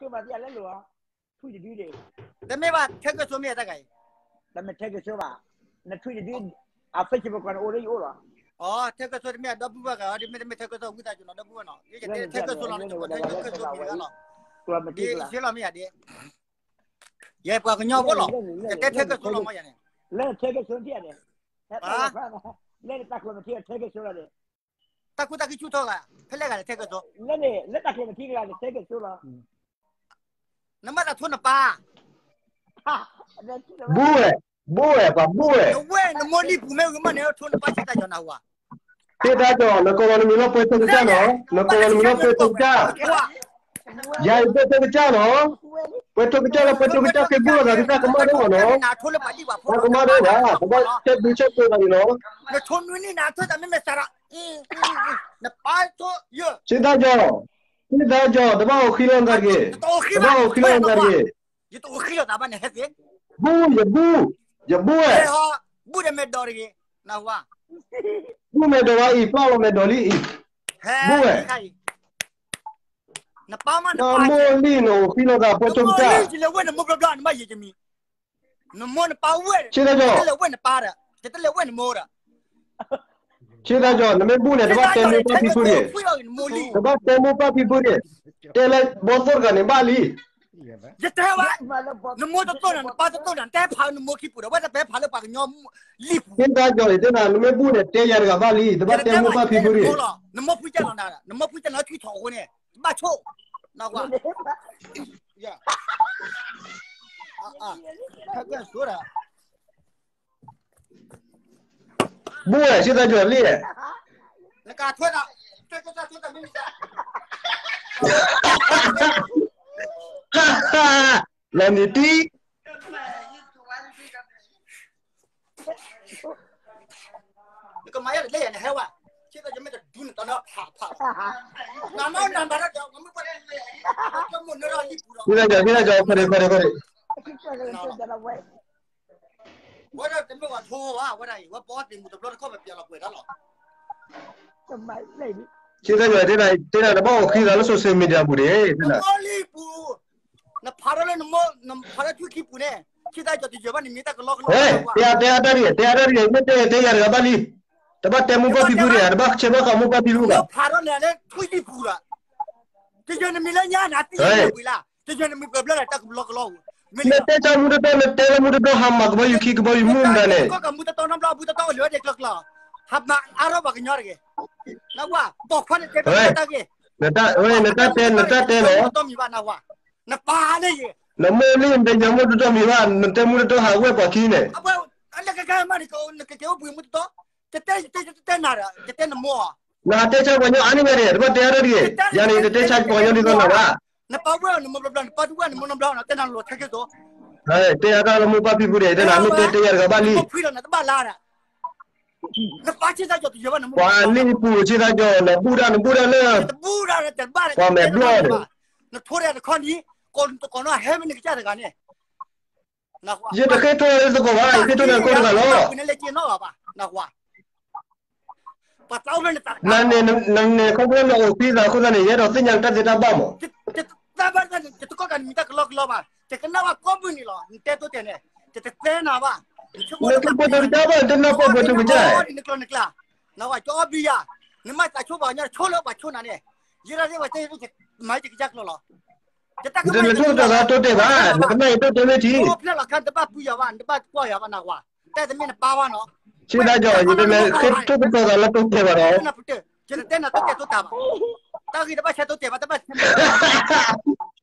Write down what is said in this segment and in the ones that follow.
ကၢၢ်ဘၣ်သ့ၣ်အလဲလိာ်, ထွံၣ်တဒုဒၣ်, တမ့ၢ်ဘၣ် ထဲကၢၢ်ဆိမ့ၢ်အတၢ်ဂၤအံၤ, တမ့ၢ်ထဲကၢၢ်ဆိဘၣ်, နထွံၣ်တဒု, အ Facebook ကီးန့ၣ်အိၣ်လၢယအိၣ်လီၤ, အ ထဲကၢၢ်ဆိတမ့ၢ်အဒီပုၢ်ဝဲၢ်ဂၤ, တမ့ၢ်တမ့ၢ်ထဲကၢၢ်ဆိဝံသးစူၤနီၤ ဒီပုၢ်ဝဲၢ်နီၤ, ယတဲထဲကၢၢ်ဆိလီၤ မ့ၢ်ယကီးထဲကၢၢ်ဆိမ့ၢ်တဂၤလီၤ, ဒ်ယဲပှၤကညီဖိလီၤ, ယတဲထဲကၢၢ်ဆိလီၤမ့ၢ်ယၤန့ၣ်, လၢထဲကၢၢ်ဆိထံၣ်န့ၣ်, လၢတၢ်ကျိၤမထံၣ်ထဲကၢၢ်ဆိလီၤန့ၣ် တၢ်ခိတၢ်ခံဆူၣ်ထီၣ်ဂၤ, ဖဲလဲၣ်ဂၤန့ၣ်ထဲကၢၢ်ဆိ, လၢန့ၣ် လၢတၢ်ကျိၤမထံၣ်တဂၤန့ၣ်ထဲကၢၢ်ဆိလီၤ, နမ့ၢ်တၢ်ထိနပၢ်, ဘူၣ်ဝဲ, ဘူၣ်ဝဲ, ပှၤဘူၣ်ဝဲ, နဝဲၢ်နမိၢ်လံၢ်ပူၤမ့ၢ်ဂ့ၤမးန့ၣ် ထိနပၢ်ဆ့တၢ်ကီၤနၢ်ဟူဧါ, ဆ့တၢ်ကီၤ နကိးလီၤနမံၤလီၤပှဲၤထိကစၢ်နီၤ, နကိးလီၤနမံၤလီၤပှဲၤထိကစၢ်, ယၤအံၤပှဲၤထိကစၢ်နီၤ, ပှဲၤထိကစၢ်လၢပှဲၤထိကစၢ် Facebook လီၤသးဒ်တၢ်ကမၣ်ဒိၣ်မးနီၤ, တၢ်ကမၣ်ဒိၣ်ဘၣ်, ပဘၣ်ဆဲးဘျုးဆဲးကိးသးန့ၣ်နီၤ, နဆိနွံနံၣ်နၤထွဲသးမ့မ့ၢ်စးရး, နပၢ်ဆိယၢ, ဆ့တၢ်ကီၤ, ဆ့တၢ်ကီၤ တဘၣ်အိၣ်ဃံလီၤနသးတဂ့ၤ, တဘၣ်အိၣ်ဃံလီၤနသးတဂ့ၤ, ယတအိၣ်ဃံလီၤသးဘၣ်န့ၣ်ဟဲသ့, ဘူၣ်, ယဘူၣ်, ယဘူၣ်ဝဲ, ဘူၣ်ဒီးမဲာ်ဒိးတဂ့ၤ, နၢ်ဟူဧါ, ဘူၣ်မဲာ်ဒိးဘၣ်အံၤ ပျၢ်လီၤမဲာ်ဒိးလံအံၤ, ဘူၣ်ဝဲ, နပၢ်မ့ၢ်နပၢ်, နမိၢ်လံၢ်နအိၣ်ဃံလီၤသးပှဲၤထိကစၢ်, နမိၢ်လံၢ်ယလဲၤဝဲနမိၢ်ဘျီဘျီ နဘၣ်ယံာ်ယမံၤ, နမိၢ်နပၢ်ဝဲ, ယတလဲၤဝဲနပၢ်ဒီး, ယတလဲၤဝဲနမိၢ်ဒီး ဆ့တၢ်ကီၤ နမ့ၢ်ဘူၣ်န့ၣ် တဘၣ်တဲမိၢ်ပၢ်ဖံဖုန့ၣ်, တဘၣ်တဲမိၢ်ပၢ်ဖံဖုန့ၣ်, တဲလၢဘီသိၣ်တဂၤန့ၣ်ဘၣ်လံ, ယတဲဘၣ်, နမိၢ်တသိၣ်နၤ နပၢ်တသိၣ်နၤ နတဲဖးနမိၢ်ခံပူၤဒီး ဝဲတပဲဖးလၢပှၤကညီလံၢ်ပူၤ, ဆ့တၢ်ကီၤ ယတဲနၤ နမ့ၢ်ဘူၣ်န့ၣ် တဲယၤတဂၤဘၣ်လံ, တဘၣ်တဲမိၢ်ပၢ်ဖံဖုန့ၣ်, နမိၢ်ဖုကဲလီၤနၤ, နမိၢ်ဖုကဲလီၤ ထွံၣ်ထီၣ်အဃိန့ၣ်, ဘၣ်ဆိၣ်, နကွၢ် ဘူၣ်ဝဲ ဆ့တၢ်ကီၤလံ, နကထွဲဒၣ်, လီၤနံၤတံၢ်, နကမၤယၤတလဲၣ်ယၤ နဟဲဝဲ, ဆ့တၢ်ကီၤမ့ၢ်တဒူနတၢ်နီၤဖးဖး, နမ့ၢ်နမၤတၢ်ဒီး နမ့ၢ်ပှၤ, ဆ့တၢ်ကီၤ ဆ့တၢ်ကီၤ ခီဒ့ခီဒ့ခီဒ့ ဝဲဒၣ်တမ့ၢ်ဝဲထိဝဲ, ဝဲဒၣ်အံၤ ဝဲပအီသ့ၣ်မူၤတဘျီတခီၣ် ပပျဲလီၤကွဲးတၢ်လီၤ, ဆ့တၢ်ကီၤ တဲနၤ တဲနၤ တဘၣ်အိၣ်ဃံသးလၢ social media ပူၤန့ၣ်, နဖးထီၣ်လၢနမိၢ်, နဖးထီၣ်ထွံၣ်ခံပူၤန့ၣ်, ဆ့တၢ်ကီၤတယၢၤဘၣ်န့ၣ် မ့ၢ်တၢ်ကလီကလီ, တဲအါတၢ်တဂ့ၤ, တဲအါတၢ်တဂ့ၤ, မ့ၢ်တဲတဲယၤတဂၤဘၣ်လံ, တဘၣ်တဲမိၢ်ပၢ်ဖံဖုတဂၤ, တဘၣ်ဆဲးဘၣ်ဃးမိၢ်ပၢ်ဖံဖုဘၣ်, ဖးထီၣ်န့ၣ်လၢထွံၣ်ခံပူၤဒီး, တယၢၤနမံၤလၢညါနၤ တယၢၤနမံၤကွံာ်လၢ, တယၢၤနမံၤကွံာ်ဘျီဒီး တၢ်ကလီကလီ, မ့ၢ်တဲဆါမူတတီၤ နတဲလၢမူတတီၤ ဟးမၤကဘီယူၤခံကဘီယူၤမုၢ်မတၤန့ၣ်, ကီၢ်ကမူတတီၤနီတဘျီ မူတတီၤအိၣ်လၢဝဲဒၣ်ကျၢၤကျၢၤ, ဟးမၤအါထီၣ်ပှၤကညီတဂ့ၤ, နကွၢ်, ပိာ်ခွါန့ၣ်တဲတၢ်ဂ့ၤ, နတၢ်တဲလီၤ, နမိၢ်လံၢ် နတယၢၤမူတတီၤမံၤဘၣ်, နတဲမူတတီၤ ဟးဝဲပှၤခံန့ၣ်, နကကဲမးန့ၣ် နကကဲအိၣ်ဘှံးမူတတီၤ, ယတဲ, ယတဲနၤဒီး ယတဲနမိၢ်, နဟးတဲဆါပှၤကညီအါန့ၢ်ညါန့ၣ် တဘၣ်တဲအါတၢ်တဂ့ၤ, ယၤန့ၣ် ယတတဲဆါပှၤကညီဒ်သိးနၤဘၣ်, နပၢ်ဝဲၢ်နမိၢ်ဘျီဘျီ နပၢ်ဒူဝဲၢ်နမိၢ်နီတဘျီ နတဲနၤလိၤထဲက့ၤသိး, တဲအါတၢ်လၢမိၢ်ပၢ်ဖံဖုန့ၣ် တဲနၤ မ့ၢ်တဲတဲယၤတဂၤဘၣ်လံ, နပၢ်ဆ့တၢ်ကီၤတယၢၤဘၣ်နမိၢ်, ပှၤလံၢ်ပူၤဆ့တၢ်ကီၤ နဘူၣ်တၢ် နဘူၣ်တၢ်လၢ, တဘူၣ်တၢ် တဘၣ်, ပှၤမဲာ်ဘျီၣ်န့ၣ်, နထိးတၢ်တခီန့ၣ်, ကိးတကိးနီၢ်ဟဲမ့ၢ်နကစၢ်တဂၤန့ၣ် ယတဃ့ထိးသကိးဘၣ်, ယဃ့ထိးနၤကိးတဂၤလီၤ, နန့ၣ်, နန့ၣ်ခီဖျိလၢနအိၣ်ဃံသးအဃိသတးန့ၣ် ယအဲၣ်ဒိးသ့ၣ်ညါနတၢ်သ့တၢ်ဘၣ်မး, တဘၣ်, ယတကိးကးနမံၤတၢ်ကလီကလီဘၣ်, ယကနၣ်ဘၣ်ကိးမုၢ်နံၤလီၤ နတဲတိတဲန့ၣ်, ယတတဲနၤဘၣ်, နဆိကမိၣ်လၢပှဲၤထိကစၢ်ဘၣ် နတနၢ်ပှဲၤထိကစၢ်, နကျိၤနကျါ, နဝဲကၠီအီဘံယၤ, နမ့ၢ်သးဆိပှၤကညီဆိလၢပှၤဆိနၤန့ၣ်, ယဲဒၣ်သ့ၣ်ဝဲသ့ၣ်, မၤယကစၢ်ကျိၤလီၤ, ယတလဲၤထိၣ်ကတီၤသးတိတဲာ်ဘၣ်, နကနၣ်ယတိတဲာ်မ့ၢ်ထံ, ဖျဲၣ်လီၤခါ နတဘၣ်ပှံယၤဘၣ်, နတဘၣ်ကွၢ်ယၤဘၣ်နဝဲ, တၢ်တမ့ၢ်နပၢ်ဘၣ်နီၤ, ဆ့တၢ်ကီၤ ယတလဲၤဃ့ထိၣ်ကတီၤသးလၢတိတဲာ်ဘၣ်ဒီး, ယတတဲနၤတိတဲာ်တိတၢ်ဘၣ်, တၢ်ဂ့ၢ်တဘၣ်ဆဲးတိတဲာ်ဘၣ်, တဘၣ်ဆဲး, ဆ့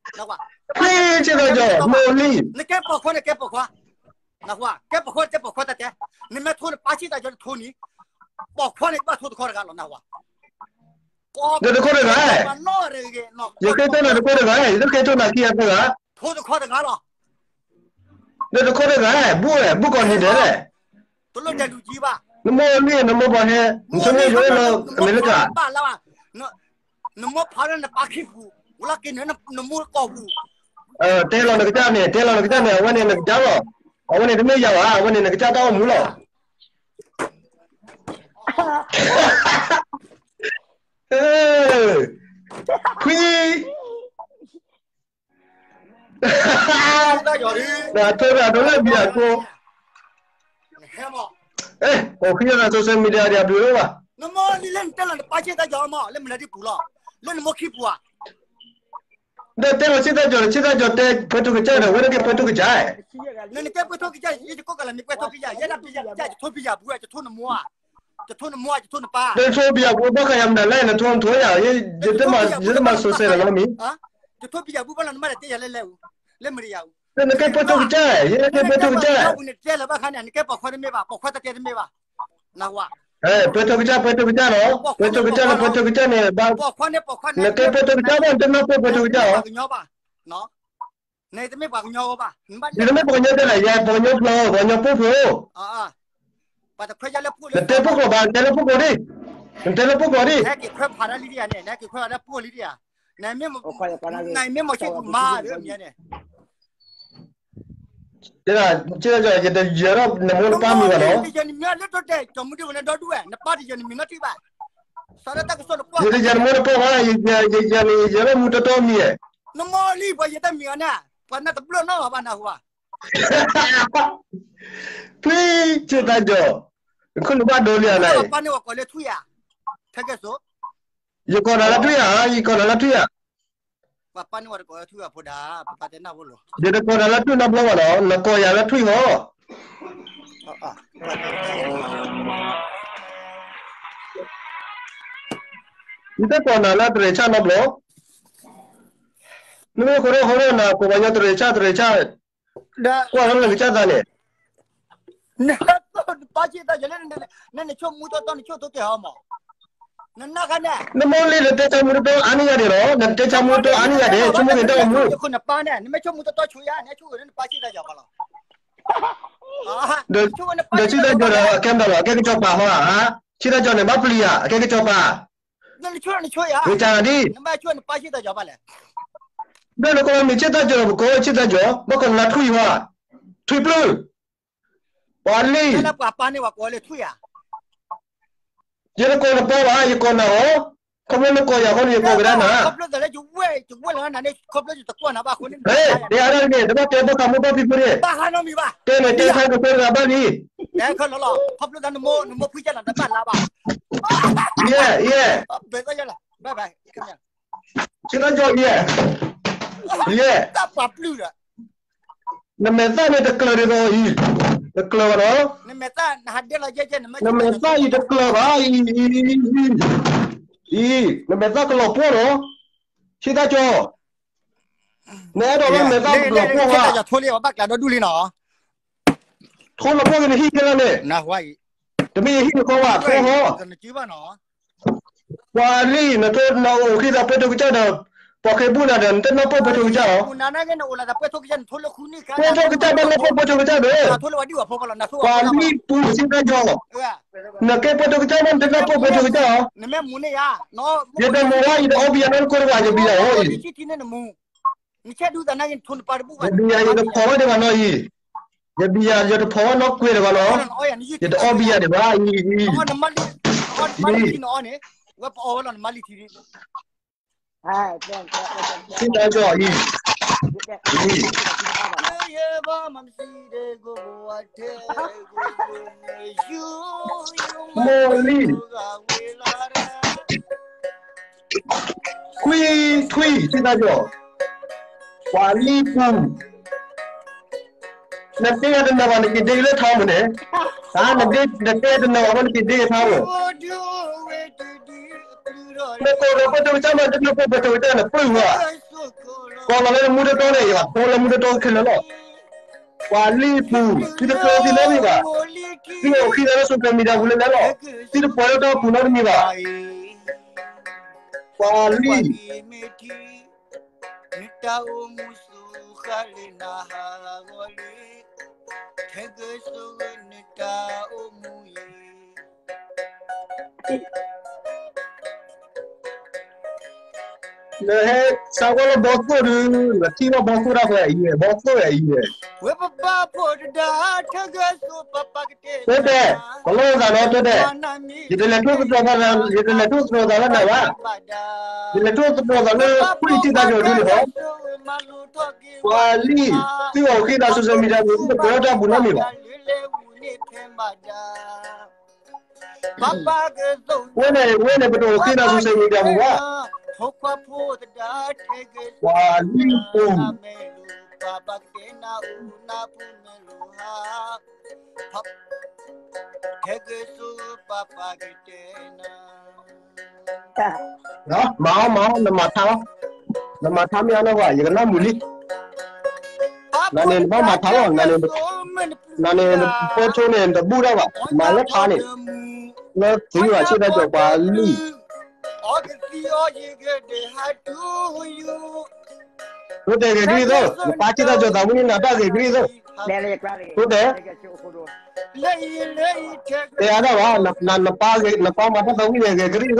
တၢ်ကီၤ မိၢ်လံၢ်, နကဲပိာ်ခွါ နကဲပိာ်ခွါ, နကွၢ် ကဲပိာ်ခွါ တဲပိာ်ခွါတၢ်တဲ, နမ့ၢ်ထိနပၢ်ဆ့တၢ်ကီၤနထိနံၤ, ပိာ်ခွါန့ၣ် ကဘၣ်ထိတခီတဂၤလီၤ နကွၢ်, နတခိၣ်တဂၤ, ယဃ့ထိၣ်နၤတခိၣ်တဂၤ, ယတဃ့ထိၣ်နၤခံဂၤတဂၤ, ထိတခီတဂၤလီၤ, နတခိၣ်တဂၤ, ဘူၣ်ဝဲ, ဘူၣ်ကီၢ်န့ၣ်ဒဲးလဲၣ်, တလိၣ်တဲလူၤကံဘၣ်, နမိၢ်လံၢ် နမိၢ်ပှၤဟဲ, နဆိကမိၣ်ယိလၢအမဲရကၤ နမိၢ်ဖးလၢနပၢ်ခံပူၤ, ဝဲလၢက့ၤနနမိၢ်ကီၢ်ပူၤ, တဲလီၤနကစၢ်န့ၣ်, တဲလီၤနကစၢ်န့ၣ်, အဝဲန့ၣ်နကစၢ်လီၤ, အဝဲန့ၣ်တမ့ၢ်ယၤဘၣ်, အဝဲန့ၣ်နကစၢ်တၢ်အိၣ်မူလီၤ, ခွံ, နထိရၤဒိလၢဘံယၤကိ, အဲ, အိၣ်ဃံလၢ social media ဒံးအဘျုးလီၤဘၣ်. နမ့ၢ်လံလၢနတဲလီၤနပၢ်ဆ့ၣ်တၢ်ကီၤမး လၢမနုၤဒ်ပူၤလီၤ, လၢနမိၢ်ခံပူၤဧါ. ဒီးတဲလီၤဆ့ၣ်တၢ်ကီၤဒီး ဆ့ၣ်တၢ်ကီၤတဲ ပှဲၤထိကစၢ်ဒီး ဝဲဒၣ်က့ၤပှဲၤထိကစၢ်. နနကဲပှဲၤထိကစၢ် ယကကိးကလၢမ့ၢ်ပှဲၤထိကစၢ် ယဲဒၣ်ပယၤကစၢ် ယထိပယၤပူၤ ယထိနမိၢ်ဧါ, ယထိနမိၢ်ဧါ ယထိနပၢ်, နထိပယၤပူၤ ဘၣ်ဃးယၤမနုၤလဲၣ် နထိနထိယၤ, ယတမၤ ယတမၤ social လီၤမံၤ, ယထိပယၤပူၤဘၣ်လီၤ နမ့ၢ်တတဲယၤလဲၣ်လဲၣ်, လၢမနုၤယၤ, နကဲပှဲၤထိကစၢ် ယဲဒၣ်ကဲပှဲၤထိကစၢ်. နတဲလၢဘၣ်ခါန့ၣ် နကဲပိာ်ခွါတမ့ၢ်ဘၣ် ပိာ်ခွါတတဲတမ့ၢ်ဘၣ်, နဝၤ ပှဲၤထိကစၢ် ပှဲၤထိကစၢ်လီၤ, ပှဲၤထိကစၢ်လီၤ ပှဲၤထိကစၢ်န့ၣ် နကဲပှဲၤထိကစၢ်ဘၣ် နတနီၢ်ပိၢ်ပှဲၤထိကစၢ်လီၤ. နတမ့ၢ်ပှၤကညီဘၣ်, နတမ့ၢ်ပှၤကညီတဲလဲၣ် ယဲပှၤကညီဖျိ ပှၤကညီပိၢ်ဖျိ, နတဲပိၢ်ကျိာ်ဘၣ် နတဲလၢပိၢ်ကျိာ်ဒံး, နတဲလၢပိၢ်ကျိာ်ဒံး, နဟဲက့ၤခွဲးဖးတၢ်လံဒံးဧါန့ၣ် နဟဲက့ၤခွဲးဖးတၢ်ပိၢ်လံဒံးဧါ, နမ့ၢ်မိၢ်ဆ့ၣ်ကူမါဧါန့ၣ် တဲဒၣ် ယတယၢၤထီၣ်နမိၢ်နပၢ်မံၤဘၣ်နီၤ, နယၢၤနမံၤလၢတတဲ ကၠီမူဒံးဝဲန့ၣ်ဒီဒူၣ်ဝဲ နပၢ်တယၢၤနမံၤနီတထံၣ်ဘၣ်, စးလၢတၢ်ကစီၣ်တကွၢ်ဘၣ် ယယၢၤန့ၣ် ယယၢၤလၢမူတတီမံၤဧါ, နမ့ၢ်လံပှၤယတမံၤအီၤန့ၣ် ပှၤနၢ်တဘျီနီၢ်ဘၣ်နၢ်ဟူဧါ, ဖုဆ့ၣ်တၢ်ကီၤ, နခိၣ်နဘၣ်ဒိလံဧါနၤ, ပၢ်န့ၢ်ဝဲကိးလၢထွံၣ်ဧါ, ထဲကဲစိ ယကိးနၤလၢထွံၣ်ဧါ, ယကိးနၤလၢထွံၣ်ဧါ, ပၢ်န့ၢ်ဝဲတကိးလၢထွံၣ်ဧါဖိဒၣ်, ပပၢ်တဲနၢ်ဖိလီၤ, ယတကိးနၤလၢထွံၣ်နီတဘျီဘၣ်နီၤ နကိးယၤလၢထွံၣ်ဟီ ယတကိးနၤလၢတရံးဆၣ်နီတဘျီ, နမ့ၢ်ဃိထီၣ်ဃိထီၣ်နၤ ကိးပှၤညီတရံးဆၣ်တရံးဆၣ်, ကွၢ်ထီၣ်လၢကစၢ်သးန့ၣ်, နပၢ်ဆ့ၣ်တၢ်ကီၤလၢ နဆိကမိၣ်တီတီ နဆိကမိၣ်ကဲဟီမး, နနၢ်ခါန့ၣ်, နမိၢ်လံ နတဲဆိကမိၣ်တီတီအါန့ၢ်ယၤဒံးလီၤ နတဲဆိကမိၣ်တီတီအါန့ၢ်ယၤဒံး ဆိကမိၣ်က့ၤတၢ်အမူ, နပၢ်န့ၣ် နမ့ၢ်ဆိကမိၣ်တီတီဆိယၤ နဆိကမိၣ်နပၢ်ဆ့ၣ်တၢ်ကီၤလီၤ ဒီးဆ့ၣ်တၢ်ကီၤဒီး အကဲမတၤလီၤ အကဲကစီၤပၤဟီဧါ, ဆ့ၣ်တၢ်ကီၤန့ၣ် ဘၣ်ပျံၤဧါ အကဲကစီၤပၤ, ဂ့ၤကၢ်ဒံး, ဒီးနကိးမ့ၢ်ဆ့ၣ်တၢ်ကီၤဒီး ပကိးဆ့ၣ်တၢ်ကီၤ, ဘၣ်ကိးနၤထွံၣ်ဟီ, ထွံၣ်ပျုၢ်, ပှၤလံ, ယတကိးနပၢ်ဘၣ် ယကိးနၤလီၤ, ခီဖျိနကိးယၤဃိန့ၣ် ယကိးကဒါနၤ တဂၤဒၣ်န့ၣ် တဘၣ်တဲဘၣ်ဃးမူဘၣ်ဖံးဖိန့ၣ်, တဲန့ၣ်တဲဖဲကဖဲတဂၤဘၣ်လံ, ယဲ, ယဲ, ဆ့ၣ်တၢ်ကီၤယဲ, ယဲ, နမဲာ်သၣ်န့ၣ်တကျၢၤဒ်သိးအံၤ, တကျၢၤဘၣ်နီၤ, နမဲာ်သၣ်အံၤတကျၢၤဘၣ်အံၤ, အံၤ, နမဲာ်သၣ်ကလီၤပှီၢ်နီၤ, ဆ့ၣ်တၢ်ကီၤ, နအဲၣ်ဒိးလၢမဲာ်သၣ်ကလီၤပှီၢ်ဘၣ်, ထိလီၤပှီၢ်က့ၤနဟံၣ်ခဲလၢာ်န့ၣ်, တမ့ၢ်ယဟံၣ်နဃီဘၣ် ထိဟီ ပှၤလံ နထိနအိၣ်ဃံသးပှဲၤထိကစၢ်ဒီး, ပှၤဃ့ဘူၣ်နၤဒီး နတနီၢ်ပၢၢ်ပှဲၤထိကစၢ်လီၤ, ပှဲၤထိကစၢ်ဘၣ်နီၢ်ပၢၢ်ပှဲၤထိကစၢ်ဒီး, ပှၤလံပူၤဆ့ၣ်တၢ်ကီၤ, ပှၤလံပူၤဆ့ၣ်တၢ်ကီၤ, နကဲပှဲၤထိကစၢ်ဘၣ် နတနီၢ်ပၢၢ်ပှဲၤထိကစၢ်လီၤ, ယတမၤဝဲ ယတအီဘံယၤနီတခိၣ်တဂၤ ယဘံယၤအိၣ်အံၤ, ယဘံယၤ ယတဖီၣ်ဝဲတဂၤနီၤအံၤ, ယဘံယၤ ယတဖီၣ်ဝဲနီၢ်ကွဲးတဂၤနီၤ, ယတအီဘံယၤဒံးဘၣ်အံၤ, အံၤ, ဆ့ၣ်တၢ်ကီၤအံၤ, အံၤ, မိၢ်လံ ထွံၣ်ထွံၣ် ဆ့ၣ်တၢ်ကီၤ, ပှၤလံပူၤ, နတဲယၤတနၢၤဘၣ် နက့ၤဒ့လၢထါမုၢ်န့ၣ်, နတဲယၤတနၢၤဘၣ် နက့ၤဒ့ထါမုၢ်, နကိးဒီးပှဲၤထိကစၢ်မး တနၢၤပှဲၤထိကစၢ်န့ၣ် ပျုၢ်ဘၣ်, ကိးလီၤလၢနမူတတီန့ၣ် ယဘၣ်ထိလၢမူတတီခဲလၢာ်လီၤ, ပှၤလံပူၤ သုတကျၢၤသံလၢမ့ၢ်ဘၣ်, သုအိၣ်ဃံသးလၢ social media ပူၤလၢလဲၣ်လီၤ, သုတပှဲၤလၢတၢ်ပူၤနီတမံၤဘၣ်, ပှၤလံ နတၢ်အိၣ်မူစူၤဃါလၢနၤ ဟးဂီၤလံ, ထဲကဆိၣ်ဂ့ၤနတၢ်အိၣ်မူအံၤ, နဟဲစးကွၢ်လၢဘီသိၣ်ဒုး နထံၣ်ဘၣ်ဘီသိၣ်တၢ်ဃဲအံၤဝဲ ဘီသိၣ်ဝဲအံၤဝဲ ဝဲပပၢ်ဖိတဒါ ထၢကၢၢ်စိပပၢ်ကတဲ တိတဲာ်, ပလီၢ်သးနီတိတဲာ်, ယတလဲၤထီၣ်သတြီၤသး, ယတလဲၤထီၣ်သတြီၤသးလၢနၤဘၣ်, ယလဲၤထီၣ်သတြီၤသးလၢ ခွံဆံသးကၠီၤဒုန့ၣ်လီၤ, ပှၤလံ, သုအိၣ်ဃ့နၤ social media ပူၤ သုတပှဲၤထီၣ်တၢ်ပူၤနီတမံၤဘၣ်. ဝဲန့ၣ် ဝဲန့ၣ် ပတအိၣ်ဃ့နၤ social media ပူၤဘၣ်. ပှၤလံပူၤ မၤအီၤ မၤအီၤ နမၤထါအီၤ, နမၤထါမ့ၢ်အါနီၢ်ပှၤ ယကနၣ်မုာ်လံ. နန့ၣ် နဘၣ်မၤထါလီၤ, နန့ၣ် နန့ၣ် ပၢထိန့ၣ် နတဘူၣ်တၢ်ဘၣ်, မၤလၢထါန့ၣ်, လၢသုးဘၣ် ဆ့ၣ်တၢ်ကီၤ ပှၤလံ တိတဲာ်ဂဲၤကရံၣ်သိး, နပၢ်ဆ့ၣ်တၢ်ကီၤသးဝံၣ်န့ၣ် နတၢ်ဂဲၤကရံၣ်သိး, တိတဲာ် တဲအါဒၣ်ဘၣ်, နပၢ်မၤတၢ်သးဝံၣ်န့ၣ် ဂဲၤကရံၣ်သိး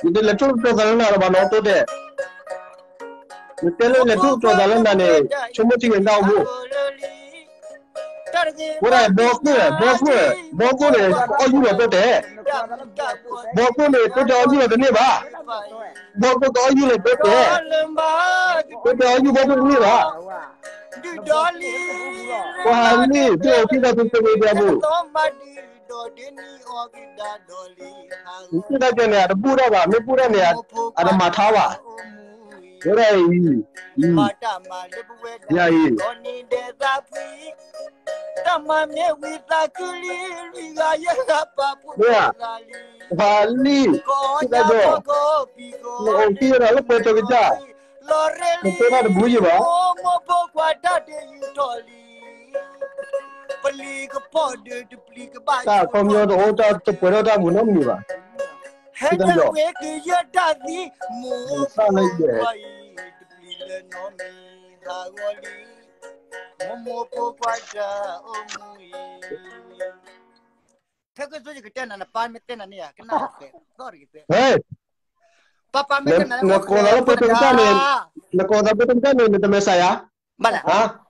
ယတလဲၤထီၣ်သတြီၤသးလၢနၤလၢၤဘၣ်နီတိတဲာ်, နတဲလၢလဲၤထီၣ်သတြီၤသးလၢနၤန့ၣ် ဆိကမိၣ်ထံန့ၣ်တၢ်အိၣ်မူ ဝဲဒၣ်ဘီသိၣ်, ဘီသိၣ်, ဘီသိၣ်န့ၣ် ကအီၣ်ယူၣ်လီၤတိတဲာ်, ဘီသိၣ်န့ၣ် တိတဲာ်အီၣ်ယူၣ်လီၤတန့ၢ်ဘၣ်, ဘီသိၣ်ကအီၣ်ယူၣ်လီၤတိတဲာ်, တိတဲာ်အီၣ်ယူၣ်ဘီသိၣ်တန့ၢ်ဘၣ်. ပှၤလံ သုအိၣ်ဃ့နၤ social media ပူၤ ဆ့ၣ်တၢ်ကီၤန့ၣ် အတဘူၣ်တၢ်ဘၣ်, မ့ၢ်ဘူၣ်တၢ်န့ၣ် အတမၤထါဘၣ်, ဝဲဒၣ်အံၤ, ယၤအံၤ မ့ၢ်ဧါ, ပှၤလံ ဆ့ၣ်တၢ်ကီၤ, နအိၣ်ဃ့နၤလၢပှဲၤထီၣ်ကစၢ်, နတဲတၢ်တဘူၣ်ယံၤဘၣ်. တၢ်ခီပညီတအိၣ်တၢ်တပှဲၤထီၣ်တၢ်ပူၤနီတမံၤဘၣ်, ဆ့ၣ်တၢ်ကီၤ, စၢ်လၢယဲၢ် ထဲကစိယကတဲနၤ နပၢ်မ့ၢ်တဲနၤန့ၣ် ကနၣ်သီတဂ့ၤ, နကိးသးလၢပှဲၤထီၣ်ကစၢ်န့ၣ်, နကိးသးပှဲၤထီၣ်ကစၢ်န့ၣ် နတမဲာ်ဆှးယၤ,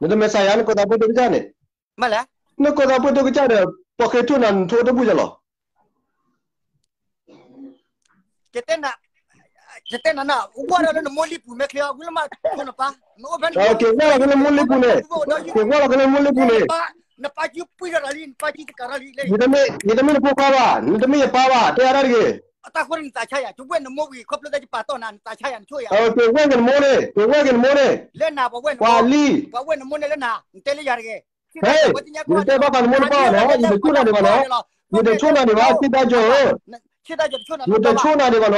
နတမဲာ်ဆှးယၤ နကိးသးပှဲၤထီၣ်ကစၢ်န့ၣ်, နကိးသးပှဲၤထီၣ်ကစၢ်ဒီး ပှၤဃ့ထိၣ်နၤ နထိၣ်တဘူၣ်ယၤလီၤ. ယတဲနၤ, ဝဲဒၣ်လၢနမိၢ်လံာ်ပူၤမ့ၢ်ချ့အီၤ ဝံလၢမးထိၣ်နပၢ်, က့ၤကွၢ်လီၤက့ၤလၢမိၢ်လံာ်ပူၤန့ၣ်, က့ၤကွၢ်လီၤက့ၤလၢမိၢ်လံာ်ပူၤန့ၣ်, နပၢ်ကပုၢ်ထီၣ်လံ, နပၢ်ကတကးထီၣ်လံ, ယတမ့ၢ်နဖိခွါဘၣ်, နတမ့ၢ်ယပၢ်ဘၣ်, တဲအါဒၣ်တဂ့ၤ. အတၢ်ဃိန့ၣ် နသးဆါယၤ, ကဝဲၢ်နမိၢ်ဝံၤ ခီဖျိလၢယပာ်တီၢ်နၤ နသးဆါယၤ နဆိၣ်ယၤ, က့ၤဝဲၢ်က့ၤနမိၢ်န့ၣ်, က့ၤဝဲၢ်က့ၤနမိၢ်န့ၣ်, လၢနၤ ပှၤဝဲၢ်နမိၢ်, ပှၤဝဲၢ်နမိၢ်န့ၣ် လၢနၤ, နတဲလၢယၤတဂ့ၤ. ယတတဲဘၣ်ပှၤနမိၢ်နပၢ်ဘၣ်နီၤ, ယတဆိၣ်နၤဒံးဘၣ်နီၤ, ယတဆိၣ်နၤဒံးဘၣ် ဆ့ၣ်တၢ်ကီၤဧၢ, ယတဆိၣ်နၤဒံးဘၣ်နီၤ.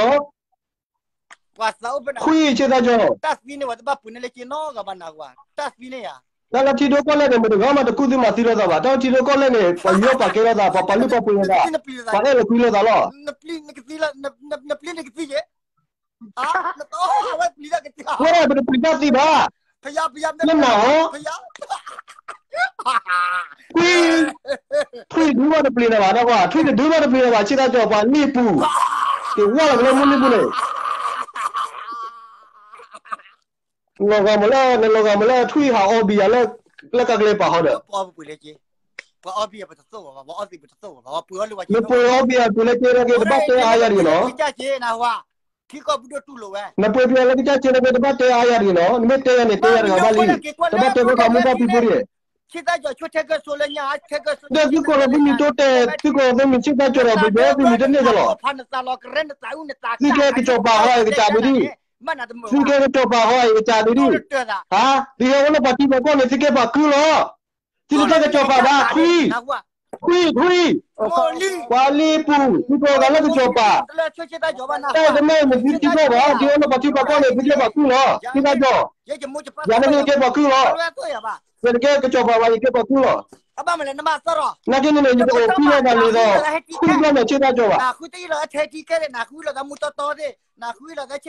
ခွံဆ့ၣ်တၢ်ကီၤ, တၢ်လၢထံဒိၣ်ကီၢ်လဲၢ်န့ၣ် မတၤဂၤမးတကူၣ်သ့မၤသံလိာ်သးဘၣ်, တၢ်လၢထံဒိၣ်ကီၢ်လဲၢ်န့ၣ် ပှၤယူးယီၣ်ပာ်ကဲလိာ်သး, ပှၤပာ်လုၢ်ပာ်ပှ့ၤလိာ်သး, ပှၤအဲၣ်လိာ်ကွံလိာ်သးလီၤ. ဝဲဒၣ်ပတပျံၤတၢ်သံဘၣ်, လၢနၤဧိၤ, ထွံၣ်, ထွံၣ်ဒုးဘၣ်တပျံၤနၤဘၣ်, ထွံၣ်တဒုးဘၣ်တပျံၤနၤဘၣ်, ဆ့ၣ်တၢ်ကီၤ ပှၤလံာ်ပူၤ, က့ၤဝဲၢ်လီၤက့ၤလၢမိၢ်လံာ်ပူၤန့ၣ် လီၤဂာ်မးလၢ နလီၤဂာ်မးလၢ ထွံၣ်ဟးအီဘံယၤလၢ လၢကါကျဲပာ်ဟီဒီး, နပှ့ၤအီဘံယၤတုၤလၢက့ တဘᣣ်တဲအါယၤတဂ့ၤနီၤ, နပှ့ၤပယီၤလၢကစၢ်က့နာ်က့ တဘၣ်တဲအါယၤတဂ့ၤနီၤ, နမ့ၢ်တဲယၤန့ၣ် တဲယၤတဂၤဘၣ်လံ, တဘၣ်တဲဘၣ်ပှၤမိၢ်ပၢ်ဖံဖုတဂ့ၤ. ဒီးသုကိးလီၤသုမံၤတိတဲာ်, သုကိးလီၤသုမံၤဆ့ၣ်တၢ်ကီၤဒီး ပယီၤသုမံၤတန့ၢ်ကလီၤ. သုကဲကစီၤပၤဟီအံၤကစၢ်ဒုဒံၣ်, သုကဲကစီၤပၤဟီအံၤကစၢ်ဒုဒံၣ်, သုဟဲအိၣ်လၢပှၤထံပှၤကီၢ်န့ၣ် သုကဲပှၤကုၢ်လီၤ. သုတကဲကစီၤပၤဘၣ်, ထွံၣ်, ထွံၣ်, ထွံၣ်, ပှၤလံာ်ပူၤ, သုကိးဂၤလၢကစီၤပၤ, တၢ်တမ့ၢ်မ့ၢ်သုထံကီၢ်ဘၣ်, သုဟဲအိၣ်လၢပှၤထံပှၤကီၢ်န့ၣ် သုကဲပှၤကုၢ်လီၤ, ဆ့ၣ်တၢ်ကီၤ, ယၤန့ၣ်က့ကဲပှၤကုၢ်လီၤ. ယတကဲကစီၤပၤဘၣ် ယကဲပှၤကူလီၤ. နာ်က့န့ၣ်န့ၣ် ယတအိၣ်ဃုလိာ်သးလၢၤဒီး ဃုဘျီန့ၣ်ဆ့သးကီးဘၣ်. နတိတဲာ်န့ၣ် န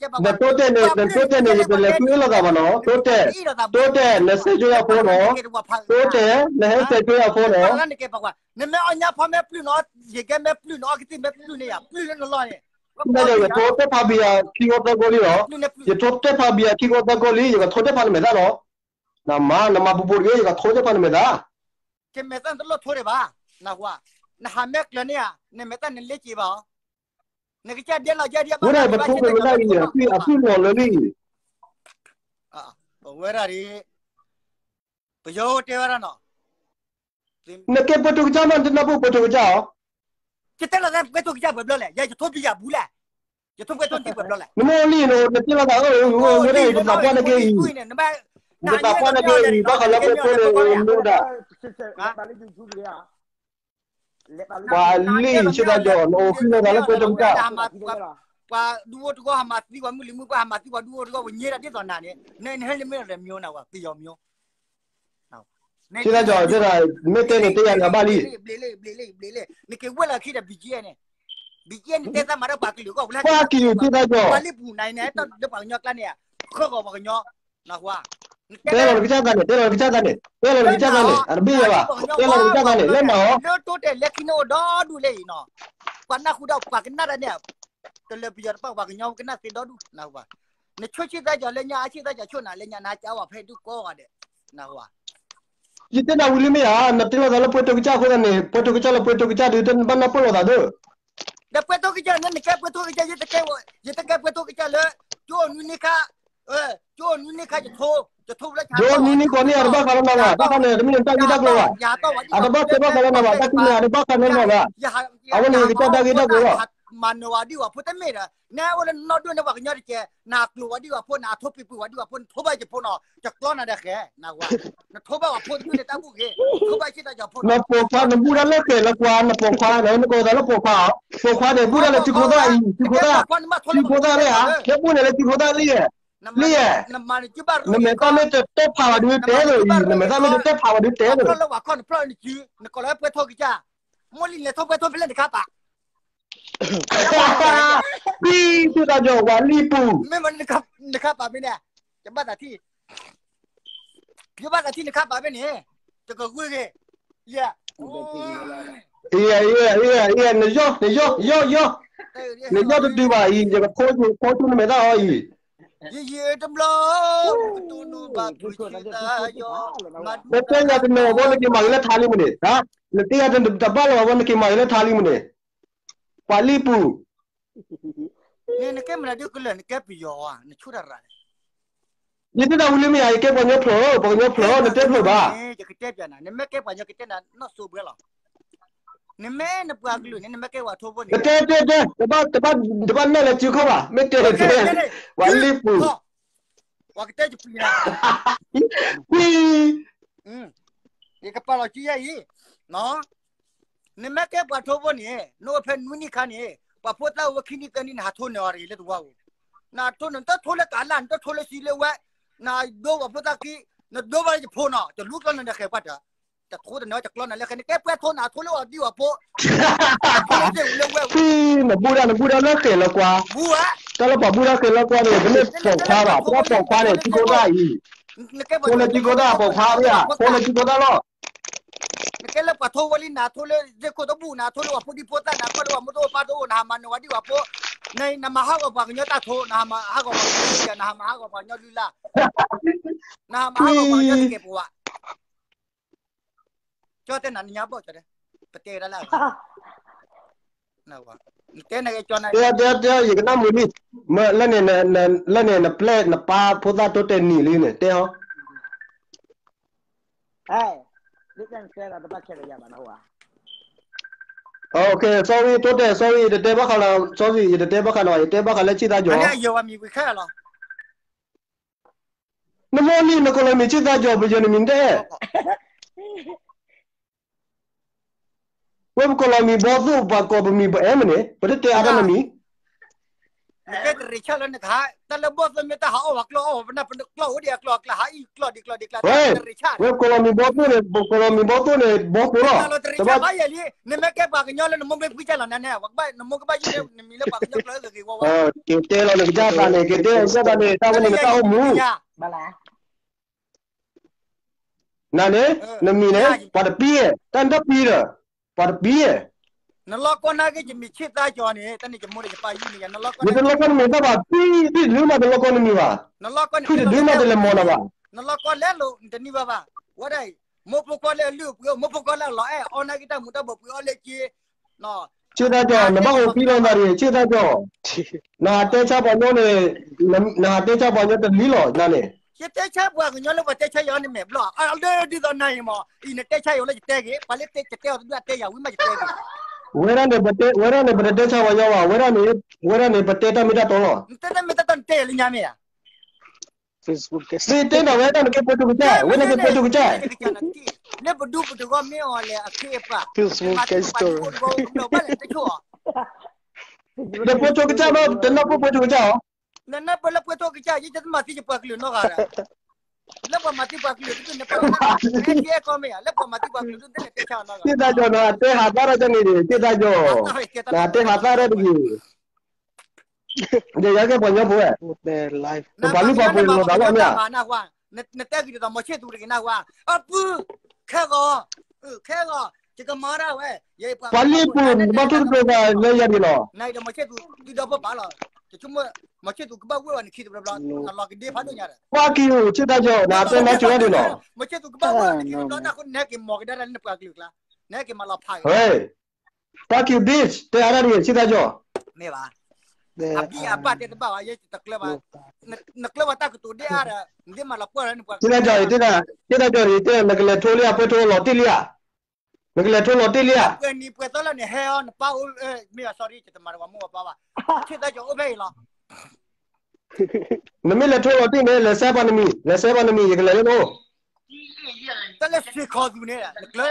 တိတဲာ်န့ၣ် ယတလဲၤဃုအ့ၣ်လိာ်သးဘၣ်နီၤ. တိတဲာ်, တိတဲာ် နစဲးကၠိယၤဖိနီၤ. တိတဲာ် နဟဲစဲးကၠိယၤဖိနီၤ. နမ့ၢ်အီၣ်ညါဖီမ့ၢ်ပျုၢ်နီၤ, ယကဲမ့ၢ်ပျုၢ်နီၤ, အီကသံၣ်မ့ၢ်ပျုၢ်န့ၣ်ယၤ, ပျုၢ်လၢနလီၢ်န့ၣ်, ယထိတဲဖးဘံယၤခံဂီၢ်သၢဂီၢ်လံလီၤ. ယထိတဲဖးဘံယၤခံဂီၢ်သၢဂီၢ်လံ, ယကထိတဲဖးနမဲာ်သၣ်နီၤ. နမၤ နမၤပူၤပူၤတဂ့ၤ, ယကထိတဲဖးနမဲာ်သၣ်. ကမဲာ်သၣ်နတလိၣ်ထိဒံးဘၣ်, နဟးမ့ၢ်ကျၢၤန့ၣ်ဧါ, နမဲာ်သၣ်နလ့က့ၤဘၣ်အီၤ, နကစၢ်ဒဲလီၤယဲဒံးဘၣ်, ဝဲဒၣ်ပထိမဲာ်သၣ်အံၤ အသွံၣ်လီၤလၢလံအံၤ. အဝဲဒၣ်ဒ် ပယီၤတဲဝဲဒၣ်နီၤ, နကဲပှဲၤတိကစၢ်မး နတနၢ်ပၢၢ်ပှဲၤတိကစၢ်အီၤ. ယတဲလီၤသးပှဲၤတိကစၢ်ပှဲၤဘျီလဲၣ်, ယဲယထိပယၤဘူးလဲၣ်, ယထိပှဲၤတိနထံပှဲၤဘျီလဲၣ်. နမ့ၢ်လံန့ၣ် နတဲလီၤသးအၢ ဝဲဒၣ်အံၤ ပသးပှၢ်နကဲအံၤ, ပသးပှၢ်နကဲအံၤ ဘၣ်ဃးလၢပှဲၤတိန့ၣ် မူဒါ ပှၤလံၣ်ဆ့သးကီး နအိၣ်ဃုလိာ်သးလၢပှဲၤတိကစၢ် ပှၤဒူဖိတဂီၢ်ဟးမၤသံပှၤမုၢ်လံၤမုၢ်ပှၢ် ဟးမၤသံပှၤဒူဖိတဂီၢ် ပညဲဒၣ်ဒ်သိးနၤန့ၣ်, နဟဲလၢမ့ၢ်ဒီးမၠိနၤဝဲ ပယီၤမၠိ, ဆ့သးကီး မ့ၢ်တဲန့ၣ်တဲယၤနၤဘၣ်လံ. နက့ၤဝဲလီၤခံဒီး ဘံက့န့ၣ်, ဘံက့န့ၣ်တဲသးမၤဒီးပှၤကလုာ်အဂီၢ် ပှၤကလုာ်ဆ့သးကီး ပှၤလံၣ်ပူၤနၤန့ၣ် တၢ်လၢပှၤကညီကျါန့ၣ်, ဃၢဃီၤပှၤကညီ, တဲလီၤနကစၢ်သးန့ၣ်, တဲလီၤနကစၢ်သးန့ၣ်, တဲလီၤနကစၢ်သးန့ၣ်, အတဘ့ၣ်ယၤဘၣ်, တဲလီၤနကစၢ်သးန့ၣ် လၢနၤအီၤ, လၢတိတဲာ်လၢခံန့ၣ်အိၣ်ဒီဒူၣ်လၢအံၤနီၤ, ပှၤနၢ်ဟူဒီးပှၤကနၣ်တၢ်န့ၣ်, တလၢပယီၤတပှၢ်ပှၤကညီကနၣ်သ့ဒီဒူၣ်နၤ, နဆိဆ့သးကီးလၢညါ အဆ့သးကီးဆိၣ်နၤလၢညါ နၤကဝဲဖဲဒူၣ်ကိးဂၤဒဲး, နၤ ယတဲနၤဝံၤလံမ့ၢ်ဧါ, နတဲလီၤသးလၢပှဲၤတိကစၢ်အဃိသတးန့ၣ် ပှဲၤတိကစၢ်လၢပှဲၤတိကစၢ်ဒုး တဘၣ်နၢ်ပၢၢ်လိာ်သးဒုး, ဒီးပှဲၤတိကစၢ်န့ၣ် နကဲပှဲၤတိကစၢ် ယတကဲပှဲၤတိကစၢ်လၢ ကၠိနွံနံၣ်ခါ, ကၠိနွံနံၣ်ခါယထိ, ယထိလၢ ကၠိနွံနံၣ်ခါန့ၣ် အတဘၣ်ဃးလၢနၤဘၣ်, တၢ်ခါန့ၣ် တမ့ၢ်နတၢ်ဂ့ၢ်တၢ်ကျိၤဘၣ်, အတဘၣ်တဲဘၣ်ဃးလၢနၤဘၣ်, တၢ်ခါန့ၣ် အတဘၣ်ဃးလၢနၤဘၣ်, အဝဲန့ၣ်ယကစၢ်တၢ်ဂ့ၢ်တၢ်ကျိၤလီၤ. မၤနၢၤဝဲဒံၣ်ဝဲဖိတမ့ၢ်ဒီး နအိၣ်လၢနနီၢ်ဒိၣ်န့ၢ်ပှၤကညီတကဲး, နကျိၤဝဲဒံၣ်ဝဲဖိ နထိပှ့ၤပှ့ၤဝဲဒံၣ်ဝဲဖိ နထိဘၣ်ယဖိနီၤ, ယကျီနၤဒီးဃဲ, နဝဲ, နထိဘၣ်ဝဲဖိတမ့ၢ်နတၢ်ဘူၣ်ဂ့ၤ, နထိဘၣ်ဆ့သးကီးဖိနီၤ, နပိာ်ခွါနဘူၣ်တၢ်လၢဃဲးလၢကွၢ်, နပိာ်ခွါန့ၣ် နကိးသးလၢပိာ်ခွါ, ပိာ်ခွါန့ၣ် ဘူၣ်တၢ်လၢထံခိၣ်သၣ်အံၤ, ထံခိၣ်သၣ်, ထံခိၣ်သၣ်မ့ၢ်ဧါ, နဘူၣ်န့ၣ်လၢထံခိၣ်သၣ်လံဧါ, လံဧါ, နမဲာ်သၣ်မ့ၢ်တတဲဖးဘၣ်ဒုးတဲလိာ်အံၤ, နမဲာ်သၣ်မ့ၢ်တတဲဖးဘၣ်ဒုးတဲလိာ်အံၤ, နကိးလၢပှဲၤတိကစၢ်, မိၢ်လံၤလဲၤထိပှဲၤတိဖဲလဲၣ်တခါပာ် ဆ့သးကီး ပှၤလံၣ်ပူၤ, မ့ၢ်နခါပာ်မ့ၢ်န့ၣ်, ယဘၣ်သးထံၣ်, ယဘၣ်သးထံၣ်နခါပာ်မ့ၢ်န့ၣ်, တကဂုၢ်ဂ့ၤ, ယဲ, နယီၢ်, နယီၢ်, ယီၢ်, ယီၢ်, နယီၢ်တတုၤဘၣ်အံၤ ယကထိ, ယကထိဆူနမဲာ်သၣ်အီၤအံၤ, ယယံၤတဘျီ, ယကတိၢ်နီၣ်ဘၣ်ဖုဆံသးယီၢ်, နတဲယၤတနီၤဘီ နက့ၤမၤဂ့ၤလၢထါလံမ့ၢ်န့ၣ်, နတဲယၤတဘၣ်လီၤဘီ နက့ၤမၤဂ့ၤလၢထါလံမ့ၢ်န့ၣ်, ပှၤလံၣ်ပူၤ နကဲမနုၤဒုးကလၢာ် နကဲပယီၤဧါ, နဆိတၢ်ရၤလဲၣ်. ယတဲနၤဝံၤလံမ့ၢ်ဧါ, ယကဲပှၤကညီဖျိး, ပှၤကညီဖျိး, နတဲဖျိးဘၣ်. ယကတဲပျးနၤ, နမ့ၢ်ကဲပှၤကညီကတဲနၤနီၢ်စိဘှဲလီၤ. နမ့ၢ်နပှၤကလုာ်န့ၣ် နမ့ၢ်ကဲပှၤထိဖိန့ၣ်, တဲတဲတဲ, တဘၣ်နဲၣ်လၢစုခိၣ်ဘၣ်, မ့ၢ်တဲတဲ, ပှၤလံၣ်ပူၤ ပှၤကတဲယပျံၤနၤ, ယကပာ်လီၤစုယဲအံၤ, နမ့ၢ်ကဲပှၤထိဖိန့ၣ် နအိၣ်ဖဲနွံနံၣ်ခါန့ၣ် ပှၤဖိသၣ်အိၣ်ဝဲခံနံၣ်သၢနံၣ် နဟးထိန့ၢ်အီၤတဂ့ၤလၢသဝီပူၤ, နထိန့ၢ် နတထိလၢကးလၢ် နတထိလၢစုလၢဝဲ, နဒိပှၤဖိသၣ်ခံ, နဒိဘၣ်လၢယဖိနီၤ တလူကျီနၤဒီးဃဲၤပှၢ်တၢၢ်, တထိတနီၤ တကျီနၤလၢဃဲၤ နကဲပှဲၤထိနၤထိလၢအီၤဒံၣ်အီၤဖိ, နဘူၣ်ဒၣ်နဘူၣ်ဒၣ်လၢဃဲၤလၢကွၢ်, တၢ်လၢပှၤဘူၣ်ဒၣ်ဃဲၤလၢကွၢ်န့ၣ် တမ့ၢ်ပိာ်ခွါဘၣ်, တၢ်ပိာ်ခွါန့ၣ် ထံခိၣ်သၣ်အံၤ, ဖိလၢထံခိၣ်သၣ်ပိာ်ခွါဧါ, ဖိလၢထံခိၣ်သၣ်လီၤ. နကဲလၢပှၤထိဝဲလံ နၤထိလၢစ့ၢ်ခိၣ်တဘူၣ် နၤထိလၢပှၤဖိဒံဖိသၣ် နၤကွၢ်လၢပှၤမူတအိၣ်ပၢ်တအိၣ် နဟးမၤနၢၤဝဲဒံၣ်ဝဲဖိ, နမၤဟးဂီၤပှၤကညီတၢ်ထိ နဟးမၤဟးဂီၤပှၤကညီယဲၢ် နဟးမၤဟးဂီၤပှၤကညီလုၢ်လၢ်, နဟးမၤဟးဂီၤပှၤကညီတကဲးပဝး, ကၠီတဲနၤနညါဘီၣ်ကၠီတဲ, ပတဲဝဲဒၣ်လၢ နတဲနကဲကၠီနၤ, တဲတဲတဲ ယကနၣ်မုာ်လံ, လၢန့ၣ် လၢန့ၣ် နပျဲၢ်နပၢ်ဖိသၣ်တိတဲနံၤလံန့ၣ် တဲဟီ sorry တိတဲ sorry ယတတဲဘၣ်ဃးလၢ sorry ယတတဲဘၣ်ဃးနီၤ ယတဲဘၣ်ဃးလၢဆံသးကီၤ, နမိၢ်လံ နကိးလီၤမံၤဆံသးကီၤ ပယီၤနမံၤတဲ, ဝဲပကိးလီၤမံၤဘီသိၣ် ပှၤကိးပမံၤပအဲၣ်မ့ၢ်န့ၣ် ပတတဲအါတၢ်နမံၤ, နကဲတရ့းဆၣ်လၢနကဟး တၢ်လၢဘီၣ်သိၣ်မ့ၢ်တၢ်ဟးအီၣ်ဝဲကျီၢ်အီၣ်ဝဲပနၢ်ပကျီၢ်အိၣ်ဒံးအကျီၢ်အကျါ ဟးအံၣ်ကျီၢ်ဒံးကျီၢ်ဒံးကျါ တရ့းဆၣ် ဝဲကီၢ်လီၤမံၤဘီသိၣ်န့ၣ် ကီၢ်လီၤမံၤဘီသိၣ်န့ၣ် ဘီသိၣ်လီၤ တရ့းဆၣ်ဘၣ်ယဲၢ်လံ နမ့ၢ်ကဲပှၤကညီလၢနမိၢ်မ့ၢ်ဖှံကၢ်လီၤနၤန့ၣ် နမိၢ်ကဘၣ်ယုၢ်နမံၤလၢပှၤကညီကျိာ်ဂ့ၤဂ့ၤဝါဝါ က့ၤတဲလီၤနကစၢ်သးန့ၣ် က့ၤတဲကစၢ်သးန့ၣ် တၢ်ဝဲန့ၣ်နတၢ်အိၣ်မူ နၤန့ၣ် နမံၤန့ၣ် ပှၤတပံၤဧါ တၢ်နတပံၤဒီး ပှၤတပံၤဧါ နလီၢ်ကီၢ်နာ်က့ ယမံၤဆ့ၣ်သၣ်ကၠီၤန့ၣ် တၢ်န့ၣ်ယမိၢ်ဒီးယပၢ်ယုၢ်န့ၣ် ယတလီၢ်ကီၢ်နမံၤတၢ်ဘၣ် ဖံတဒုမးတလီၢ်ကီၢ်နမံၤဘၣ် ဖံတဒုမးတလဲၤမီၢ်နၤဘၣ် နလီၢ်ကီၢ်လဲၤလိာ် နတနံၣ်ဘၣ်ဘၣ် ဝဲဒၣ်အံၤ မိၢ်ဖိခွါလၢအလုၢ်အပှ့ၤ မိၢ်ဖိခွါလၢအလီၤအဲၣ် အီၣ်နာ်က့တၢ်မူၤတၢ်ဘိးပှ့ၤအီၣ်လၢက့ ဆ့ၣ်သၣ်ကၠီၤ နဘၣ်အိၣ်ဖံလီၤနၤဒံး ဆ့ၣ်သၣ်ကၠီၤ နဟးတဲဆါပှၤညီန့ၣ် နဟးတဲဆါပှၤညီတလံၤလီၤ နၤန့ၣ် ယတဲဆါပှၤကညီလၢပှၤတဲဆါယၤန့ၣ်မဲာ်ဘျီၣ် အဒိဒ်သိးနၤအံၤမး အံၤနတဲဆါယၤလၢယတဲဂ့ၤ ပှၤလၢတဲယၤဝံၤမးယတဲဂ့ၤ ဝဲဒၣ်န့ၣ် ဝဲဒၣ်န့ၣ် ပတတဲဆါပှၤညီဘၣ် ဝဲဒၣ်န့ၣ် ဝဲဒၣ်န့ၣ် ပတဲတၢ်မ့ၢ်တၢ်တီလီၤ နတဲတၢ်မ့ၢ်တၢ်တီနတဲယၤလၢညါမ့ၢ်ဧါ မ့ၢ်တဲနၤဝဲဒၣ်နကဲပှဲၤထူကစၢ် ဝဲဒၣ်ကဲပှဲၤထူကစၢ် လၢပဒူပတဂီၢ်မ့ၢ်အီၤလဲၣ်အခ့အပှၤ မၤသံပှၤတဂီၢ်ဘၣ်လဲၣ်တဆိၣ်အီၤ ဒီးပှဲၤထူကစၢ်မ့ၢ် တနၢ်ပှဲၤပှဲၤထူကစၢ်အီၤ နနၢ်ပှဲၤလၢပှဲၤထူကစၢ် ယတမၤသံယပှၤကလုာ်နီတဂၤဒီး လၢပှၤမၤသံပှၤကလုာ်တဒူၣ်န့ၣ် ပှၤလၢနအဲၣ်ကဲကီမ့ၢ်ဧါ လၢပှၤမၤသံပှၤကလုာ်ဒူၣ်န့ၣ်တဲဆါအီၤနီတဂၤ သ့ၣ်သးကၠီၤ နတဲဟးသၣ်တၢ်ကန့ၣ် သ့ၣ်သးကၠီၤ နတဲဟးသၣ်တၢ်တဂ့ၤ ဒီးယကဲပှၤညီဖိဝဲ ပပာ်လုၢ်ပာ်ပှ့ၤလိာ်သးလီၤမ့ၢ်ဧါ နတဲဂ့ၤဒ်သိး မီၤဆ့ၣ်သူးတဂ့ၤနၢ်ဟူဧါ အပုၢ် ခဲဂီၤ ခဲဂီၤ ယကမၤဒၣ်ဝဲ ပှၤလံၣ်ပူၤ နဘၣ်ထိၣ်သတြိၤသးလၢယၤဒ်လီၤ နအံၤဒီးမီၤဆ့ၣ်သူး ဒုးဒီဖိပာ်လီၤ တဆိကမိၣ် မီၤဆ့ၣ်သူးကဘၣ်ဝ့ၢ်ဝဲနခံတဘျီဘျီ အလီၤကဒ့ဖးဒိၣ်ညါဒီး ပှၤကံၢ်အိၣ် ဆ့ၣ်သၣ်ကၠီၤ နတဲမီၤဆ့ၣ်ဝဲဒ်လီၤ မီၤဆ့ၣ်သူးကဘၣ်ဝ့ၢ်ဝဲနခံတဘျီ နဃိနဟဲက့ၤမီၤကဒါလၢနပှၤကလုာ်ကျါ နဟဲက့ၤမၤလီၤဖးဂ့ၤ ပှၤကံၢ်အိၣ် bitch တဲအါဒၣ်တဂ့ၤ ဆ့ၣ်သၣ်ကၠီၤ မ့ၢ်ဘၣ် အဘံၣ်အဘၣ်တဲတဘၣ်ဘၣ် ယတကျၢဘၣ် နကျၢဘၣ်တၢ်ကတိၤဒ်အါဒီး နဒ်မၤလီၤပှီၢ်လၢနပှၤကလုာ် ဆ့ၣ်သၣ်ကၠီၤ ယတဲနၤ ဆ့ၣ်သၣ်ကၠီၤ ယတဲ နကလဲၤထိလံဧါ ပှဲၤထိလီၤတံၢ်လံဧါ နကလဲၤထိလီၤတံၢ်လံဧါ ပှဲၤနံၤပှဲၤသီလၢနဟဲအီၤ နပၢ်အိၣ် မ့ၢ် sorry ယတမၤတဝၤမိၢ်ဝၤပၢ်ဘၣ် ဆ့ၣ်သၣ်ကၠီၤအိၣ်ဖဲအံၤလီၤ နမ့ၢ်လဲၤထိလီၤတံၢ်န့ၣ် လဲၤဆဲပှၤနမံၤ လဲၤဆဲပှၤနမံၤ ယကလဲၤလၢနအိၣ် တၢ်လၢစ့ၢ်ခီးသူန့ၣ် နကျၢဒၣ်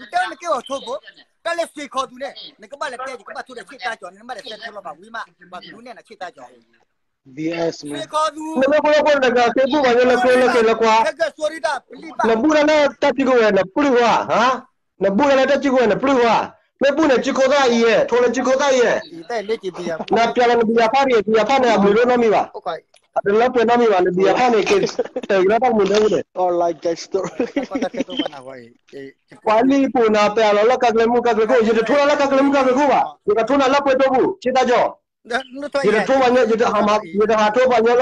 နတဲနကဲအီၤထိဘိ တၢ်လၢစ့ၢ်ခီးသူန့ၣ် နကဘၣ်လဲၤတဲ ယကဘၣ်ထိဒီးဆ့ၣ်သၣ်ကၠီၤန့ၣ် နဘၣ်လဲၤဆဲထိလီၤဘၣ်ဝံၤမး ပှၤကဒုးနဲၣ်နဆ့ၣ်သၣ်ကၠီၤ နမ့ၢ်ဖိလၢဖိနကစ့ဘူးပှၤကညီလၢကျိလၢက့ၤလၢကွၢ် နဘူးတၢ်လၢတၢ်စုကဝဲၤ နပျုၢ်ကွၢ် နဘူးတၢ်လၢတၢ်စုကဝဲၤ နပျုၢ်ကွၢ် မ့ၢ်ဘူးန့ၣ် စုခိၣ်သၣ်အံၤယဲၢ် ထိလၢစုခိၣ်သၣ်အံၤယဲၢ် နပျးလီၤနဘံယၤဖးတဂ့ၤ ဘံယၤဖးန့ၣ် အဘျုးဒိၣ်နီတမံၤဘၣ် အတလၢပှဲၤနီတမံၤဘၣ် နဘံယၤဖးန့ၣ် က့ၤတၢ်အံၤလၢတၢ်မုာ်ဒိၣ်န့ၣ် ပှၤလံၣ်ပူၤနၤ ပျးလီၤလၢကါကျဲမုၢ်ကါကျဲခိၣ် ယတထိလီၤလၢကါကျဲမုၢ်ကါကျဲခိၣ်ဘၣ် ယကထိနၤလၢပှဲၤထိပူၤ ဆ့ၣ်သၣ်ကၠီၤ ယတထိပှၤညီ ယတဟးမၤ ယတဟးထိပှၤညီလၢ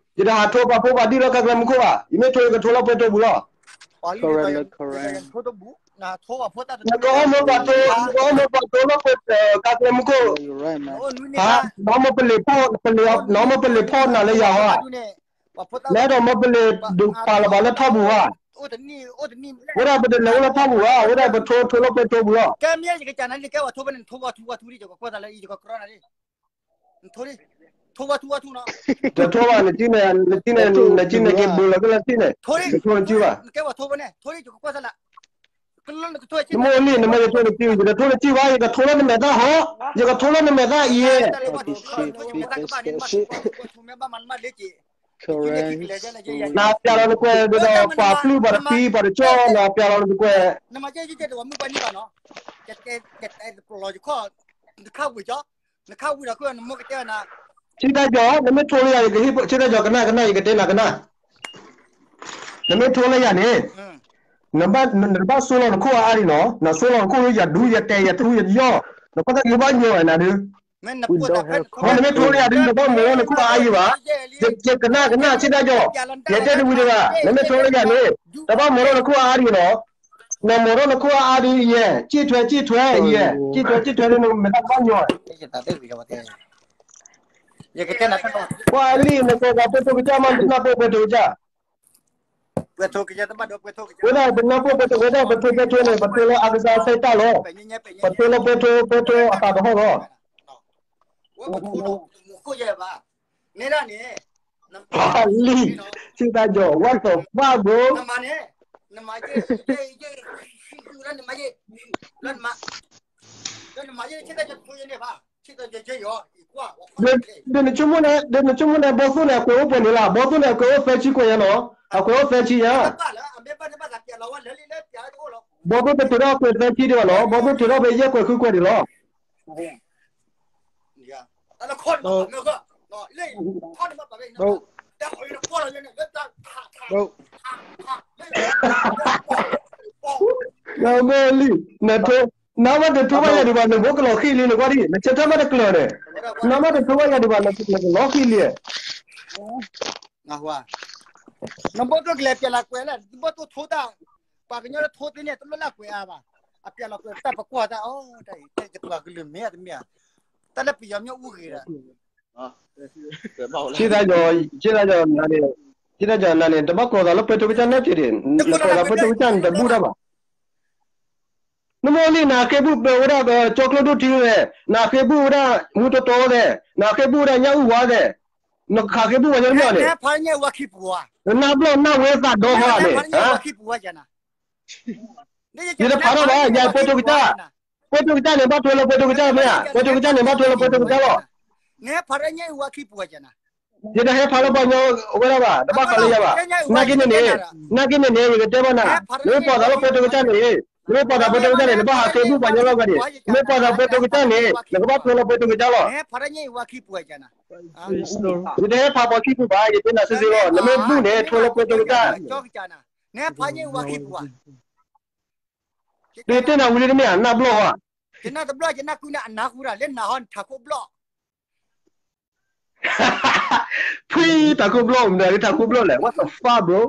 ယတဟးထိပှၤဖိပှၤဒံၣ်လၢကါကျဲမုၢ်ခိၣ်ဘၣ် ယမ့ၢ်ထိယကထိလၢပှဲၤထိပူၤလီၤ နကအီၣ်မ့ၢ်ပှၤတိ နကအီၣ်မ့ၢ်ပှၤတိလၢပှဲၤကါကျဲမုၢ်ခိၣ် နအီၣ်မ့ၢ်ပလ့ၤဖီၣ် နအီၣ်မ့ၢ်ပလ့ၤဖီၣ်နၤလၢယၤဟီ နအဲၣ်ဒိးမ့ၢ်ပလ့ၤဒုးပာ်လီၤဘၣ်လၢထီၣ်ပူၤဟီ ဝဲဒၣ်ပတလဲၤအိၣ်လၢထီၣ်ပူၤဘၣ် ဝဲဒၣ်ပထိထိလၢပှဲၤထိပူၤလီၤ ကဲမ့ၢ်ယကစၢ်နၤလံကဲဝဲထိဖဲန့ၣ် ထိဝဲထိဝဲထိဒ်ယကကွၢ်သးလၢအံၤ ယကကြၢးနၤလံ ထိလံ ထိဝဲထိဝဲထိနီၤ တထိဘၣ် နကန့ၣ် နကန့ၣ် နက့ၤဘူးလီၤကလၢထံၣ်န့ၣ် နထိနကၠူဘၣ် နကဲဝဲထိဖဲန့ၣ် ထိလံ ယကကွၢ်သးလၢ နမိၢ်လံ နမ့ၢ်ယထိနကၠူ ယတထိနကၠူဘၣ် ယကထိလၢနမဲာ်သၣ်ဟီ ယကထိလၢနမဲာ်သၣ်အံၤ နပျးလီၤနကွဲးဒ်သိး ပှၤပျုၢ်ပှၤတပံၤပှၤတကၠီ နပျးလီၤနကွဲး နမၤယဲယဲယဲတဝဲမုၣ်ပှၤန့ၣ်ဘၣ်နီၤ ယတဲတပျီယခီၣ် နခါဝံၤကီ နခါဝံၤဒီးခိၣ်နမိၢ်ကတဲနၤ ဆ့ၣ်သၣ်ကၠီၤ နမ့ၢ်ထိလၢယၤ ယကဟ့ၣ် ဆ့ၣ်သၣ်ကၠီၤ ကနၣ်ကနၣ် ယကတဲနၤကနၣ် နမ့ၢ်ထိလၢယၤန့ၣ် နဘၣ်စိလီၤနခိၣ်အါအါဒံးနီၤ နစိလီၤနခိၣ်လၢယၤဒူ ယတဲယထူယယီၢ် နကွၢ်တၢ်က့ၤဘၣ်ညီနၤဒုး နမ့ၢ်ထိလၢယၤဒုး နဘၣ်မၤလီၤနခိၣ်အါအါယံၤဘၣ် ယကနၣ်ကနၣ်ဆ့ၣ်သၣ်ကၠီၤ ယတဲတဝံၤတဂၤ နမ့ၢ်ထိလၢယၤန့ၣ် နဘၣ်မၤလီၤနခိၣ်အါအါဒံးနီၤ နမၤလီၤနခိၣ်အါအါဒံးယဲ စံၣ်ထွဲစံၣ်ထွဲယဲ စံၣ်ထွဲစံၣ်ထွဲဒ်နမဲာ်သၣ်ကဘၣ်ညီ ပှၤလံၣ် နကဲဂၤပှဲၤထိကစၢ်မး နတနၢ်ပှဲၤပှဲၤထိကစၢ် ဝဲဒၣ်ပနၢ်ပှဲၤပှဲၤထိ ဝဲဒၣ်ပထိကဲထိန့ၣ် ပထိလၢအကစၢ်ဆဲးတၢ်လီၤ ပထိလၢပှဲၤထိ ပှဲၤထိအသးတဟီၣ်လီၤ ပှၤလံၣ် ဆ့ၣ်သၣ်ကၠီၤ what the fuck bro ဒီးနဆိကမိၣ်န့ၣ် ဒီးနဆိကမိၣ်န့ၣ် ဘီသိၣ်န့ၣ် အကွဲးအိၣ်ပှဲၤန့ၣ်လီၤ. ဘီသိၣ်န့ၣ် အကွဲးအိၣ်သၢဆံကွဲးညါနီၤ. အကွဲးအိၣ်သၢဆံညါ. ဘီသိၣ်တထုးထီၣ်ကွဲးသၢဆံဒံးဘၣ်နီၤ. ဘီသိၣ်ထုးထီၣ်ဖဲယဲၢ်ကွဲးဃုကွဲးန့ၣ်လီၤ. မ့ၢ်လံ, နဘၣ်တထိဘၣ်ယၤဒံးဘၣ် နဘိကလီၤဃံလံ နကွၢ်ဒံး နဆၢထၢၣ်ဘၣ်တကျၢၤန့ၣ်, နဘၣ်တထိဘၣ်ယၤဒံးဘၣ် နကလီၤဃံလံ. နဘိသိၣ်ကလဲၤပျဲလၢကွဲးလၢ နဘိသိၣ်ထိတၢ်, ပှၤကညီလၢထိသ့န့ၣ် တလိၣ်လၢကွဲးအါဘၣ်. အပျဲလီၤကွဲးတၢ်ပကွၢ်တၢ်အီၤ တၢ်အံၤ တၢ်ယကပှၤကလုာ်မ့ၢ်အတမ့ၢ်ဧါ, တၢ်လၢပယီၤမ့ၢ်အိၣ်ဂ့ၤဒီး ဆ့သးယီၤ, ဆ့သးယီၤနၤန့ၣ်, ဆ့သးယီၤနၤန့ၣ် တဘၣ်ကိးသးလၢပှဲၤထူကစၢ်နီတစဲးဒံး, နကိးသးပှဲၤထူကစၢ်န့ၣ် တဘူၣ်တၢ်ဘၣ်. နမိၢ်လံ နဃ့ဘူၣ်ဝဲဒၣ်ကၠီကျိဒိၣ်ထံဝဲ, နဃ့ဘူၣ်ဝဲဒၣ်မူတီတီသဲး, နဃ့ဘူၣ်ဝဲဒၣ်ညၣ်အုၣ်ဝါသဲး, နဃ့ဘူၣ်ဝဲညါတမ့ၢ်န့ၣ်, နနၢ်ဘျီၣ်နၢ်ဝဲသးဒီဃီန့ၣ်, ယတဖးထီၣ်ဘၣ် ယၤပှဲၤထူကစၢ်, ပှဲၤထူကစၢ်န့ၣ် ဘၣ်ထွဲလၢပှဲၤထူကစၢ်မ့ၢ်ဧါ, ပှဲၤထူကစၢ်န့ၣ် ဘၣ်ထွဲလၢပှဲၤထူကစၢ်လီၤ. ယတဟဲဖးလၢပှၤကညီဝဲဒၣ်ဘၣ်, တဘၣ်ဃးလၢယၤဘၣ်. နာ်က့န့ၣ်န့ၣ်, နာ်က့န့ၣ်န့ၣ် ယကတဲဘၣ်နၤ, နမ့ၢ်ပှၤသးလၢပှဲၤထူကစၢ်န့ၣ်, နမ့ၢ်ပှၤသးပှဲၤထူကစၢ်န့ၣ် နဘၣ်ဟးဃ့ဘူၣ်ပှၤကညီလီၤဂာ်ဒံး, နမ့ၢ်ပှၤသးပှဲၤထူကစၢ်န့ၣ် နကဘၣ်ထွဲလၢပှဲၤထူကစၢ်လီၤ. ယတဟဲဖးပှၤခံပူၤဘၣ်, ယတဲနၤစ့ၢ်စ့ၢ်လီၤ, နမ့ၢ်ဘူၣ်န့ၣ် ထွဲလၢပှဲၤထူကစၢ်. ဒီးယတဲနၤဝံၤလံတမ့ၢ်ဧါ, နၢ်ဘျီၣ်ဧါ. ဖှံထးခိၣ်ဘျီၣ်, မနုၤလၢထးခိၣ်ဘျီၣ်လဲၣ်, what the fuck bro.